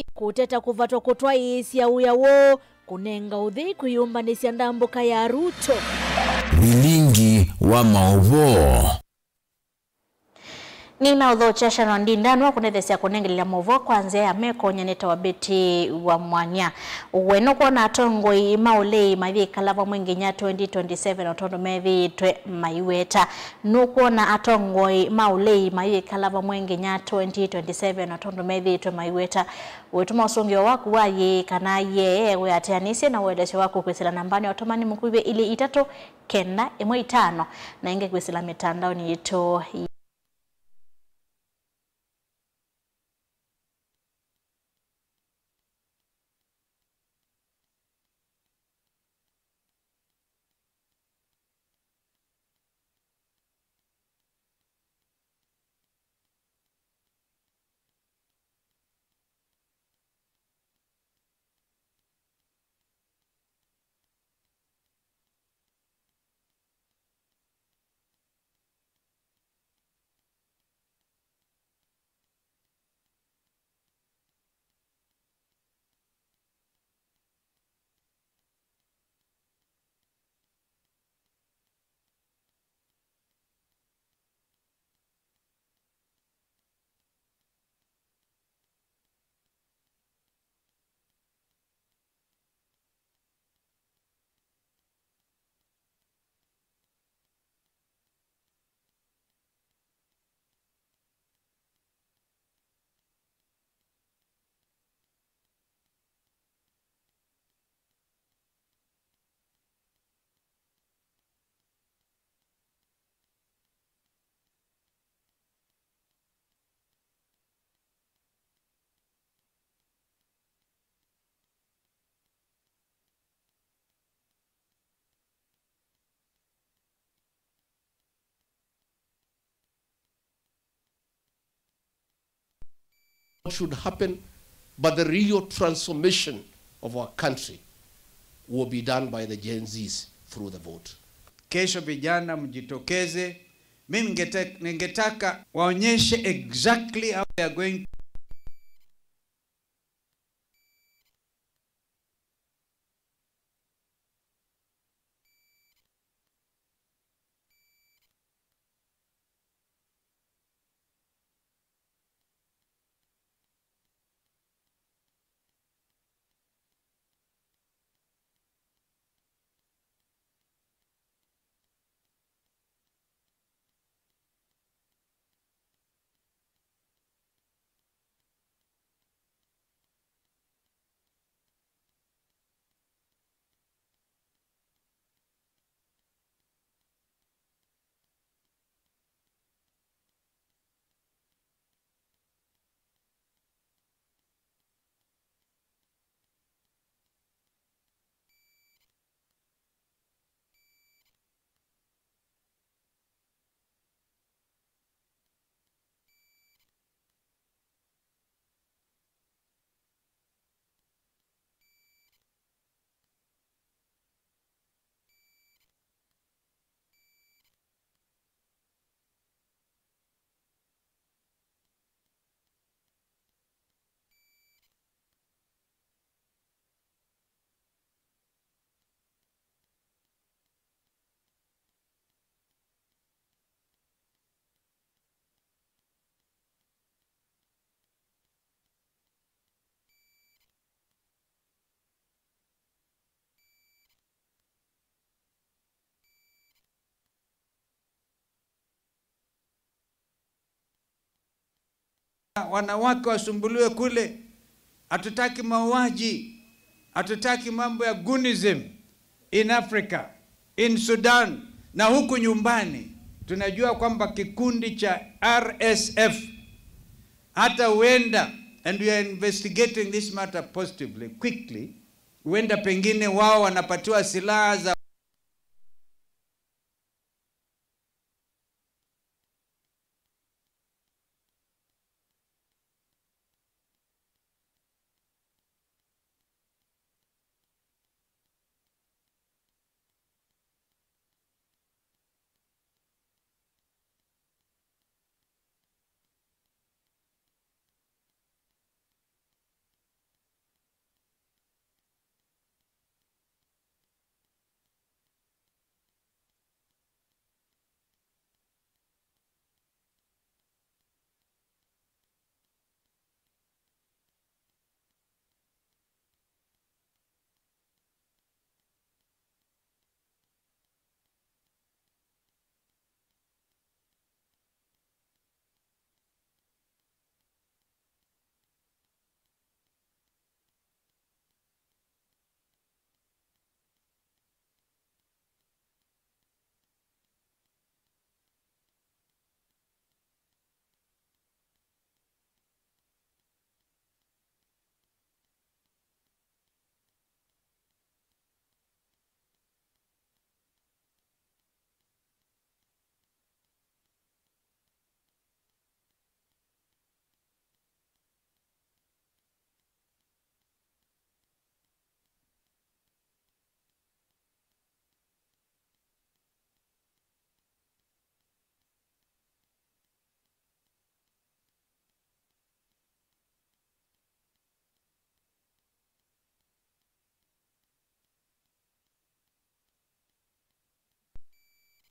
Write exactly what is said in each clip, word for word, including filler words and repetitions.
Kũteta kũvatwa kũtwaĩĩsya wĩa woo, kũnenga ũthei kwĩyũmbanĩsya ndambũka ya Ruto. Vilingi wa maũvoo. Nĩnaũthokya Sharon Ndinda nũkũndetheesya kũnengelelya maũvoo kwa nzĩa ya meko nyanĩte wa Betty wa Mwanya. We nũkwona atongoi ma ũlei mayĩkala vamwe nginya twenty twenty-seven o tondũ methĩĩtwe maiweta? Nũkwona atongoi ma ũlei mayĩkala vamwe nginya twenty twenty-seven o tondũ methĩĩtwe maiweta? Wĩtũma ũsũngĩo waku wa yĩĩ kana yee wĩatĩanĩsye na ũelesyo waku kwĩsĩla nambanĩ ya ũtũmani mũkuvĩ ilĩ itatũ kenda ĩmwe itano, na ĩngĩ kwĩsĩla mĩtandaonĩ yitũ. What should happen, but the real transformation of our country will be done by the Gen Zs through the vote. Kesho vijana mjitokeze. Mimi ningete-, ningetaka waonyeshe exactly how they are going. Wanawake wasumbuliwe kule. Hatutaki mauaji. Hatutaki mambo ya goonism in Africa, in Sudan, na huku nyumbani. Tunajua kwamba kikundi cha R S F hata huenda, and we are investigating this matter positively, quickly, huenda pengine wao wanapatiwa silaha za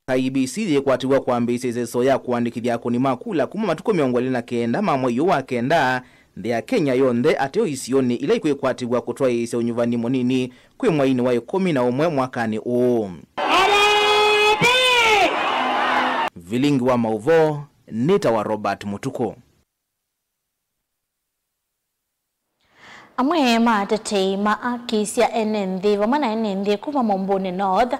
I E B C yĩkwatĩw'a kwambĩĩsya ĩseso ya kũandĩkĩthya akũni ma kula kuma matukũ mĩongo ĩlĩ na kenda ma mwei ũyũ wa kenda nthĩ ya Kenya yonthe, ateo isionĩ ila ikwĩkwatĩw'a kũtwaĩĩsya ũnyuvani mũnini kwĩ mweinĩ wa ĩkũmi na ũmwe mwakanĩ ũũ. Harambee! Vilingi wa maũvoo nĩtawa Robert Mũtukũ. Amwe ma atetei ma aki sya ene nthĩ vamwe na ene nthĩ kuma Mumbuni North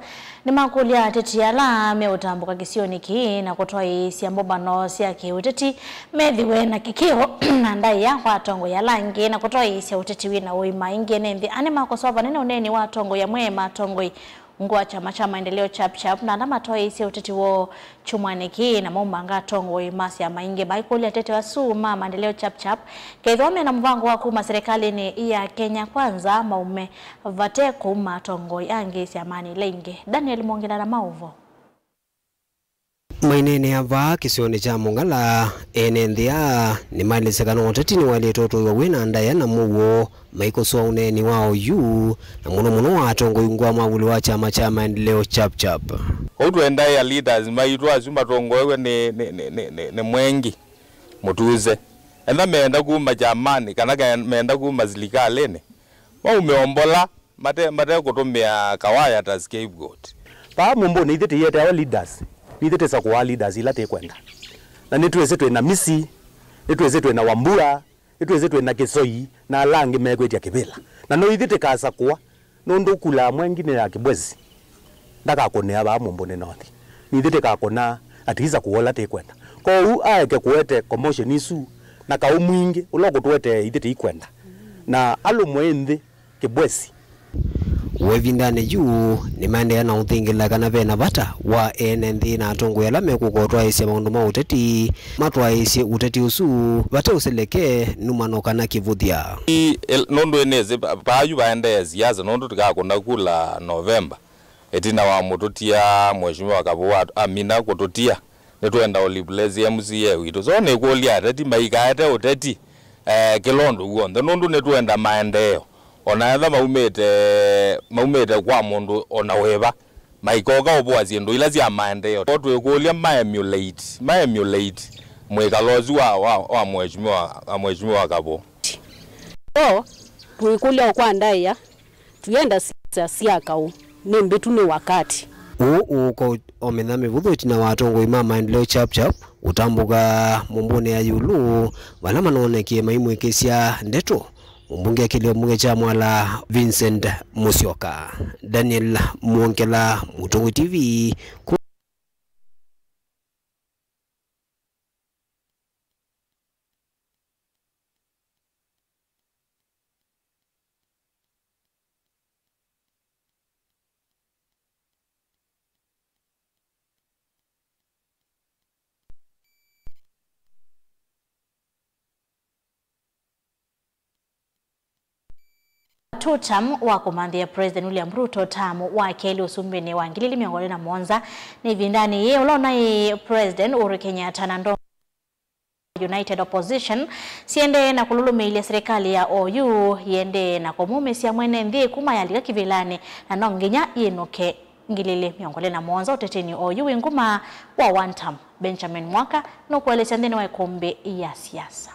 nĩmakũlya ateti ala meũtambũka kĩsionĩ kĩĩ na kũtwaĩĩsya mbũmbano sya kĩũteti methĩwe na kĩkĩo na ndaĩa kwa atongoi ala angĩ na kũtwaĩĩsya ũteti wĩ na ũima. Aingĩ ene nthĩ aa nĩmakosoa vanene ũneeni wa atongoi amwe ma atongoi ungu wa kyama kya Maendeleo Chap Chap na ala matwaĩĩsye ũteti woo kyumwanĩ kĩĩ, na maumanga atongoi ma syama ingĩ. Maikũlya ateti asu ma Maendeleo Chap Chap kethĩwa mena mũvango wa kuma serikalĩnĩ ya Kenya Kwanza maume vate kũuma atongoi angĩ syamanĩ ila ingĩ. Daniel Mwongela na maũvoo. Maineenea vaa kĩsionĩ kya Mũngala, ene nthĩ aa nĩmaelesya kana ũteti nĩwaĩlĩte ũtũĩwa wĩ na ndaĩa na mũuo, maikosoa ũneeni wa oyu, na mũno mũno wa atongoi ungu wa mwavuli wa kyama kya Maendeleo Chap Chap. Kwoou twendaĩa leaders maitũ asu matongoew'e nĩ, nĩ, nĩ, nĩ, nĩ, nĩ Mwengi Mũtuse. Ethĩwa meenda kuma kyamanĩ kana ke-, meenda kuma silikalĩnĩ, maume o mbola, mate, matekũtũmĩa Kawaya ta scapegoat. Vaa Mumbuni ithyĩ tĩyĩetawa leaders, nĩ ithyĩ tĩsakũaa leaders ila tĩkwenda. Na nĩtwĩsĩ twĩ na Misi, nĩtwĩsĩ twĩ na Wambua, nĩtwĩsĩ twĩ na Kĩsoi, na ala angĩ mekwĩtya kĩvĩla. Na no ithyĩ tĩkasakũa, nũndũ kula ya Mwengi nĩ ya Kĩbwesi. Ndakakũnĩa vaa Mumbuni North. Nĩ ithyĩ tĩkakũna atĩ isakũa ũla tĩkwenda. Kwoou aeke kũete commotion isu na kaũ mwingĩ ũla ũkũtũetee ithyĩ tĩikwenda. Na alũmwe ĩ nthĩ Kĩbwesi. O ĩvindanĩ yu, nĩmaendeea na ũthingĩla kana ve na vata wa ene nthĩ na atongoi ala mekũka ũtwaĩĩsya maũndũ ma ũteti, matwaĩĩsye ũteti ũsu vate ũseleke, numano kana kĩvũthya. I, el-, nũndũ ĩnĩsĩ pa-, paa yu vaendee siasa, nũndũ tũkakũna kula Novemba, ĩtina wa mũtũtia Mheshimiwa Kavũũ amina kũtũtia. Nĩtwenda ũ replace M C A witũ. So nĩkũlya ateti maikaete ũteti, eh, kĩla ũndũ w'onthe, nũndũ nĩtwenda maendeeo. Ona etha maumĩte, maumĩte kwa mũndũ ona wĩva, maikoka ũvũa syĩndũ ila sya maendeeo. O twĩkũlya ma emulate, ma emulate mwĩkalo ũsu wa, wa, wa mheshimiwa, wa mheshimiwa Kavũũ. So, twĩkũlya o kwa ndaĩa, Tũyenda siasa sya kaũ, nĩ mbĩtu nĩ wakati. Ũũ ũũka ũmĩtha mĩvũthũ ĩtina wa atongoi ma Maendeleo Chap Chap kũtambũka Mumbuni ya ĩũlũ, vala manoonekie maimwĩkĩsya ndeto mũmbunge kĩlio mbunge kya Mwala Vincent Musyoka. Daniel Mwongela, Mũtongoi T V, ku- Two term wa kũmanthĩa President William Ruto term wa kelĩ ũsumbĩnĩ wa ngili ili mĩongo ĩlĩ na mũonza nĩ ĩvindanĩ yĩĩ, ũla ũnaĩ President Uhuru Kenyatta na ndongo United Opposition siendee na kũlũlũmĩĩlya serikali ya O U yĩendee na kũmumĩsya mwene nthĩ kuma yalika kĩvĩlanĩ, na no nginya yĩnũke ngili ili mĩongo ĩlĩ na mũonza ũtetenĩ O U wĩ nguma wa one term. Benjamin Mwaka nũkũelesya nthĩnĩ wa ĩkũmbĩ ya siasa.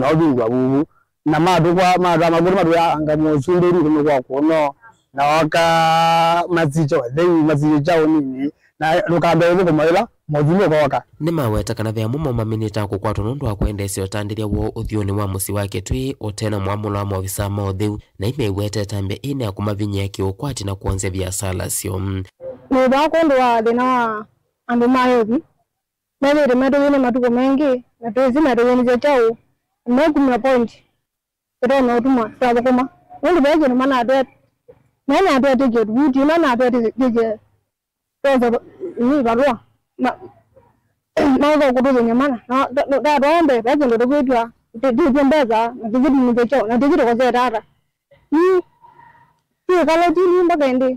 Na ũvingwa vuvu. Na matũkwa, matũa makũlũ matũya anga mũsumbĩ nĩ kũnũkwa kũno. Na waka masicho thei, masicho kyaũ nini. Na ndũkambe ũthũkũma ĩla mũsumbĩ ũkoka. Nĩmaweta kana ve amwe moo maminĩte kũkwatwa nũndũ wa kwendeesya ũtandĩthya woo ũthyũnĩ wa mũsyĩ wa Kĩtwii ũte na mwamũlo wa maovisa ma ũtheu, na imeweta ĩtambya ĩĩ nĩ ya kũmavinyĩa kĩũkwati na kwonzya viasala syoo. Nĩ vaa kwondũ wa thĩna wa andũ ma ethi. Methĩĩtwe metũthĩnĩ matukũ maingĩ, na twĩsĩ metũthĩnĩsya kyaũ, na mekumya point ĩtonya ũtuma twathũkũma. Nũndũ ve kĩndũ manatwetĩkĩe, menatwetĩkĩe tũvuti, manatwetĩkĩe twosa ĩĩ valũa, ma- maũtha kũtũthĩny'a mana. Na ndatwaombe, ve kĩndũ tũkwĩtw'a, tĩtye mbesa, na tĩkĩtumĩthya kyaũ, na tĩkĩ tũkosete ata. Yu twĩkala tini mpaka ĩndĩ.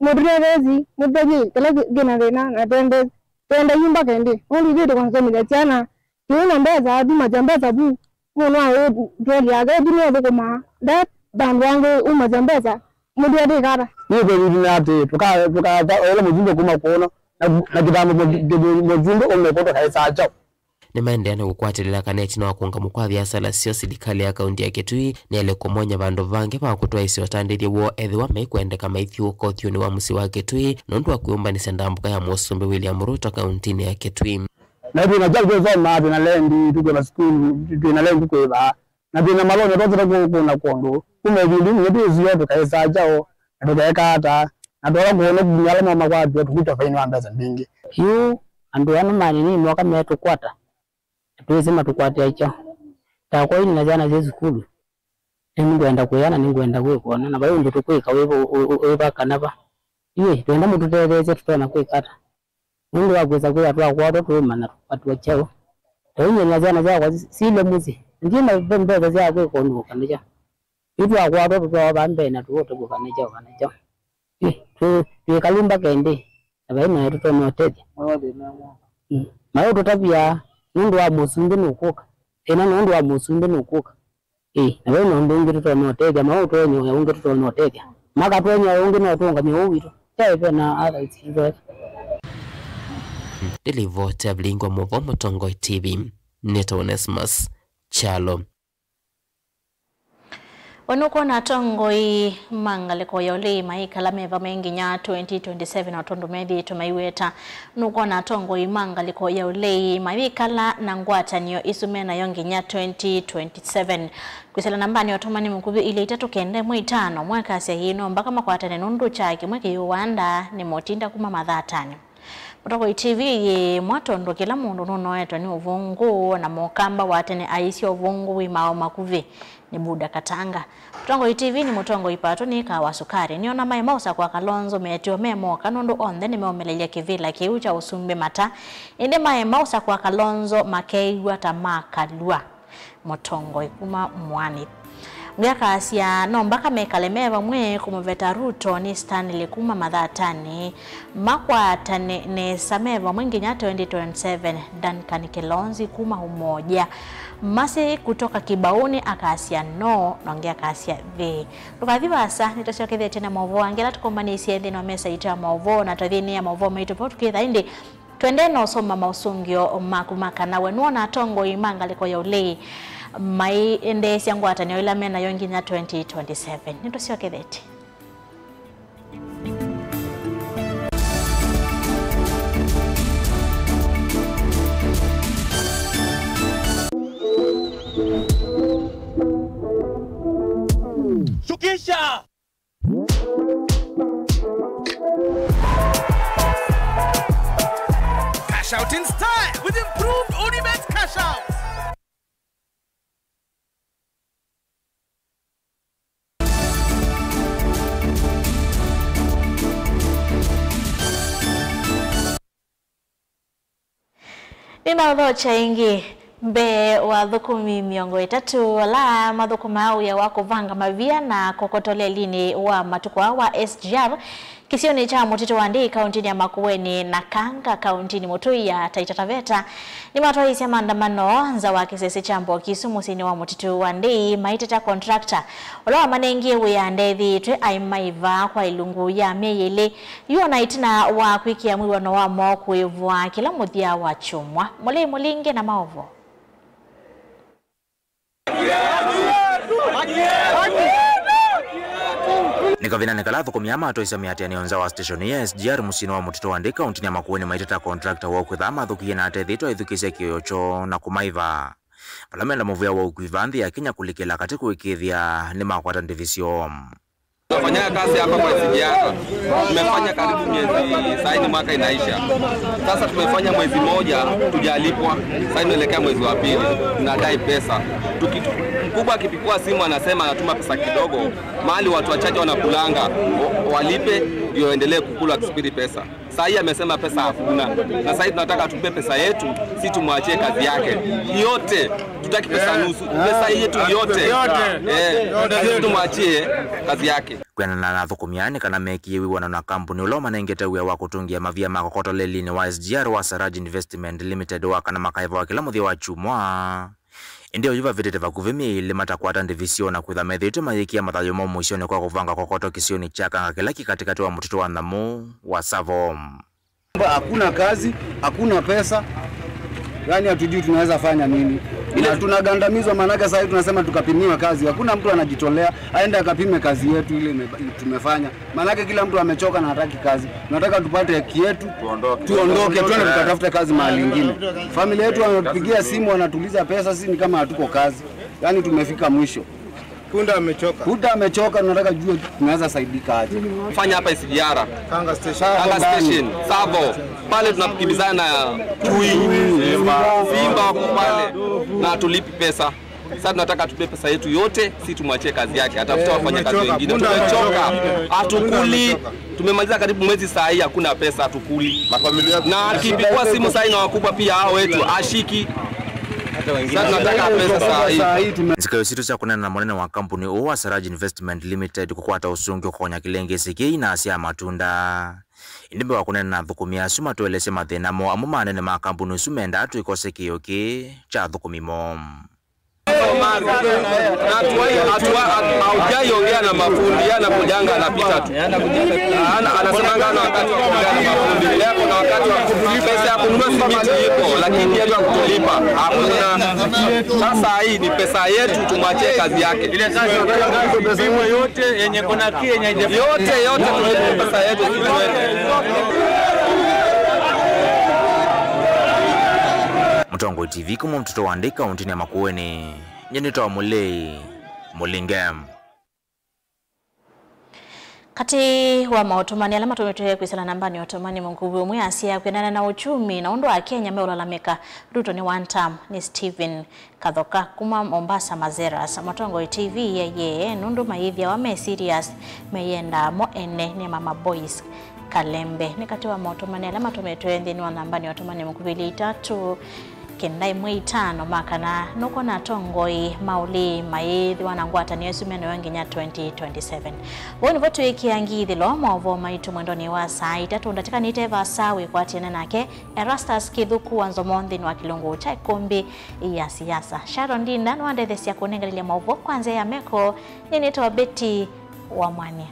Mũtũtetheesye, mũtũtethye kĩla kĩ- kĩna thĩna, na twende, twenda yu mbaka ĩndĩ. Nũndũ ithyĩ tũkasomethya syana, tũi na mbesa, tumasya mbesa vu. Mũndũ aĩ tweli yake, ĩthi nĩũthũkũmaa. Nda vandũ angĩ umasya mbesa, mũtũetĩkata. Nĩ kwĩyĩthina atĩ tũka- tũkatha ĩla mũsumbĩ kuma kũno, na, na kĩtambo mũsumbĩ ũmekũtwa kaĩsaa kyaũ. Nĩmaendeea na kũkwatĩlĩla kana ĩtina wa kũũngamw'a kwa viasala syoo, silikalĩ ya kaunti ya Kitui nĩyaĩle kũmony'a vandũ vangĩ va kũtwaĩĩsya ũtandĩthya woo ethĩwa maikwendeka maithyũũka ũthyũnĩ wa mũsyĩ wa Kitui nũndũ wa kwĩyũmbanĩsya ndambũka ya Mũsumbĩ William Ruto kauntinĩ ya Kitui. Na twĩ na kyaũ twĩsomaa, twĩ na lendi, tũkwĩva sukulu, twĩ na lendi kwĩva, na twĩ na maloni twosete kũna kwondũ. Kuma ĩvinda ĩmwe twĩsio tũkaĩsaa kyaũ, na tũkeeka ata, na twoola kũona kumya ala momakwatw'a tũkwĩtwa faini wa mbesa mbingĩ. Yu andũ aa nĩmanini moka metũkwata, na twĩsĩ matũkwatĩa kyaũ. Takwa ĩna syana syĩ sukulu, nĩngwenda kwĩa na nĩngwenda kwĩkona, na vai ũndũ tũkwĩka wĩ va, wĩ va kana va. Ĩĩ, twenda mũtũtetheesye tũtonya kwĩka ata? Nũndũ wa kwĩsa kwĩtha twakwatwa tũũmanya tũkwatwa kyaũ. Tũinyanya syana syakwa silye mũsyĩ. Ndyĩ na ve mbesa sya kwĩka ũndũ ũkanĩkya. Yu twakwatwa tũtwawa vaa mbee na tũũte kũkanĩkya ũkanĩkya. Ĩ, twĩ, twĩkalu mbaka ĩndĩ. Na vai nayo tũtonya ũtethya. Mm. Maũtũtavya nũndũ wa mũsumbĩ nũkũka. Thĩna nũndũ wa mũsumbĩ nũkũka. Ĩĩ, na vai na ũndũ ũngĩ tũtonya ũtethya, maũtũonye ũya ũngĩ tũtonya ũtethya. Makatũonye ũya ũngĩ no tũũngamye ũũ witũ. Kyaĩ ve na athaithi tũtoeka. Nĩ livoti ya Vilingwa Mũvoo Mũtongoi T V, nĩtawa Onesmus Kyalo. We nũkwona atongoi ma ngalĩko ya ũlei maikala me vamwe nginya twenty twenty-seven o tondũ methĩĩtwe maiweta? Nũkwona atongoi ma ngalĩko ya ũlei mayĩkala na ngwatanĩo ĩsu me nayo nginya twenty twenty-seven? Kwĩsĩla nambanĩ ya ũtũmani mũkuvĩ ilĩ itatũ kenda ĩmwe itano, mwakasya ĩĩ no mbaka makwatane nũndũ kyaa kĩmwe kĩyũaa ndaa nĩ mũtinda kuma mathatanĩ. Mũtongoi T V yĩ mwa tondũ kĩla mũndũ nũnoetwe nĩ ũvũngũ, na mũkamba wa tene aisye ũvũngũ wĩ maaũ makuvĩ nĩ Buda Katanga. Mũtongoi T V nĩ mũtongoi patũ nĩ kaa wa sukari. Nĩona maema ũsakũa Kalonzo metiwe me moka nũndũ onthe nĩmeũmĩlĩlye kĩvĩla kĩu kya ũsumbĩ mata, ĩndĩ maema ũsakũa Kalonzo makeew'a ta makalw'a. Mũtongoi kuma Mwani. Ũngĩ akasya no mbaka mekale me vamwe kũmũveta Ruto nĩ Stanley kuma Mathatanĩ. Makwatane nesa me vamwe nginya twenty twenty-seven, Duncan Kilonzi kuma Umoja. Masi kutoka Kibaoni akasya no, na ũngĩ akasya thĩ. Ndũkathi vaasa, nĩtũsyokethetye na maũvoo angĩ ala tũkombanĩisye nthĩnĩ wa mesa itũ ya maũvoo, na twathi nthĩnĩ ya maũvoo maitũ vau tũkĩtha ĩndĩ Twendee na ũsoma maũsũngĩo maku ma kana we nũona atongoi ma ngalĩko ya ũlei maiendeesya ngwatanĩo ĩla menayo nginya twenty twenty-seven. Nĩtũsyokethetye. Shukisha! Cash out in style with improved Unibet cash out. Nĩnaũthokya ĩngĩ. Mbee wa athũkũmi mĩongo ĩtatũ ala mathũkũmaa wĩa wa kũvanga mavia na kokoto lelinĩ wa matukũ aa wa S G R kĩsionĩ kya mũtitũ wa Ndei kaũntinĩ ya Makueni na Kanga kaũntinĩ mũtũi ya Taita Taveta nĩmatwaĩĩsye maandamano nza wa kĩsese kya Mbokisu mũsyĩnĩ wa mũtitũ wa Ndei maiteta contractor ũla wamanengie wĩa ndethĩĩtwe aĩ maĩ vaa kwa ilungu ya myei ĩlĩ. Yu ona ĩtina wa kwĩkĩa mwĩw'ano wa moo kũĩvwa kĩla mũthya wa kyumwa. Mũlei Mũlinge na maũvoo. Nĩ kavindanĩ kala athũkũmi aa matwaisye mĩatĩanĩo nza wa station ya S G R mũsyĩnĩ wa Mũtitũ wa Ndei kaũntĩnĩ ya Makueni maiteta contractor woo kwĩthaa mathũkĩie na atethĩĩtwe aithukĩĩsya kĩũĩo kyoo na kũmaĩva, vala menda mũvĩa wa ũkui vaa nthĩ ya Kenya kũlikĩla katĩ kũĩkĩĩthya nĩmakwata ndivisyo. Nafanya kazi hapa kwa S G R. Tumefanya karibu miezi, saa hii ni mwaka inaisha. Sasa tumefanya mwezi moja tujalipwa. Sasa inaelekea mwezi wa pili. Tunadai pesa. Tuki-, mkubwa akipikwa simu anasema anatuma pesa kidogo. Mahali watu wachache wanakulanga, wa-, walipe ndio endelee kukula kisipiri pesa. Saa hii amesema pesa hakuna. Na saa hii tunataka tupe pesa yetu, si tumwachie kazi yake. Yote. Tutaki pesa nusu. Pesa yetu yote. Yote. Eh, tumwachie kazi yake. Kwĩanana na athũkũmi aa nĩ kana mekie wĩw'ano na kambuni ũla ũmanengete wĩa wa kũtũngĩa mavia ma kokoto lelinĩ wa S G R wa Saraj Investment Limited wa kana makaĩvawa kĩla mũthya wa kyumwa. Ĩndĩ oyu vavĩtĩte vakuvĩ myei ĩlĩ matakwata ndivisyo na kwĩtha methĩĩtwe mayĩkĩa mathayũ moo mũisyonĩ kwa kũvanga kokoto kĩsionĩ kya Kanga kĩla kĩ katĩkatĩ wa mũtitũ wa nyamũ wa Tsavo. Hakuna kazi, hakuna pesa. Yaani hatujui tunaweza fanya nini. Na tunagandamizwa, maanake saa hii tunasema tukapimiwe kazi. Hakuna mtu anajitolea aende akapime kazi yetu ile ime-, tumefanya. Maanake kila mtu amechoka na hataki kazi. Tunataka tupate haki yetu, tuondoke, twende tukatafute kazi mahali ingine. Familia yetu wanatupigia simu, wanatuuliza pesa, sisi ni kama hatuko kazi. Yaani tumefika mwisho. Punda amechoka. Punda amechoka, tunataka jua tunaweza saidika aje. Fanya hapa S G R. Kanga Station. Kanga Station, Tsavo. Pale tunakimbizana na chui, simba, simba wako pale. Na hatulipi pesa. Sasa tunataka tupe pesa yetu yote, si tumwachie kazi yake. Atafuta wafanyakazi wengine. Tumechoka. Hatukuli. Tumemaliza karibu mwezi saa hii, hakuna pesa, hatukuli. Na akipigwa simu saa hii na wakubwa pia hao wetu, ashiki. Sasa tunataka pesa saa hii. Nzika sitũ sya kũneena na mũnene wa kambuni ũũ wa Saraj Investment Limited kũkwata ũsũngĩo kũkonya kĩlengesi kĩĩ inaa sya matunda. Ĩndĩ mbee wa kũneena na athũkũmi asu matũelesye mathĩna moo, amwe ma anene ma kambuni ĩsu mendaa twĩkose kĩĩo kĩĩ kya athũkũmi moo. Na hatuwai-, hatuwa-, hatu-, haujai ongea na mafundi, yeye anakujanga anapita tu. Ana-, anasemanga ana wakati wa kuongea na mafundi. Yeye kuna wakati wa kutulipa, pesa ya kununua simiti ipo, lakini yeye hakutulipa. Hakuna. Sasa hii ni pesa yetu, tumwachie kazi yake. Ile kazi yote yenye kuna ki yenye haija- Yote, yote tulipe pesa yetu, si tuweke. Mũtongoi T V kuma Mũtitũ wa Ndei kaũntĩnĩ ya Makueni. Nyie nĩtawa Mũlei Mũlinge. Katĩ wa maũtũmani ala matũmĩtwe kwĩsĩla nambanĩ ya ũtũmani mũkuvĩ ũmwe asya kwĩanana na ũkyumi na ũndũ Akenya meũlalamĩka, Ruto nĩ one term, nĩ Stephen Kathoka kuma Mombasa Mazeras. Mũtongoi T V yeyĩe nũndũ mayĩthĩawa me serious meyĩendaa mo ene nĩ Mama Boys Kalembe. Nĩ katĩ wa maũtũmani ala matũmĩtwe nthĩnĩ wa nambanĩ ya ũtũmani mũkuvĩ itatũ kenda ĩmwe itano ma kana nũkwona atongoi ma ũlii mayĩthĩwa na ngwatanĩo ĩsu menayo nginya twenty twenty-seven. Vau nĩvo twĩkĩa ngithĩlo maũvoo maitũ mwendonĩ wa saa itatũ. Ndatĩka nĩte vaasa wĩkwatĩane nake Erastus Kĩthũku wa Nzomo nthĩnĩ wa kĩlungu kya ĩkũmbĩ ya siasa. Sharon Ndinda nĩwandetheesya kũnenganĩlya maũvoo kwa nzĩa ya meko. Nyie nĩtawa Betty Wamwani.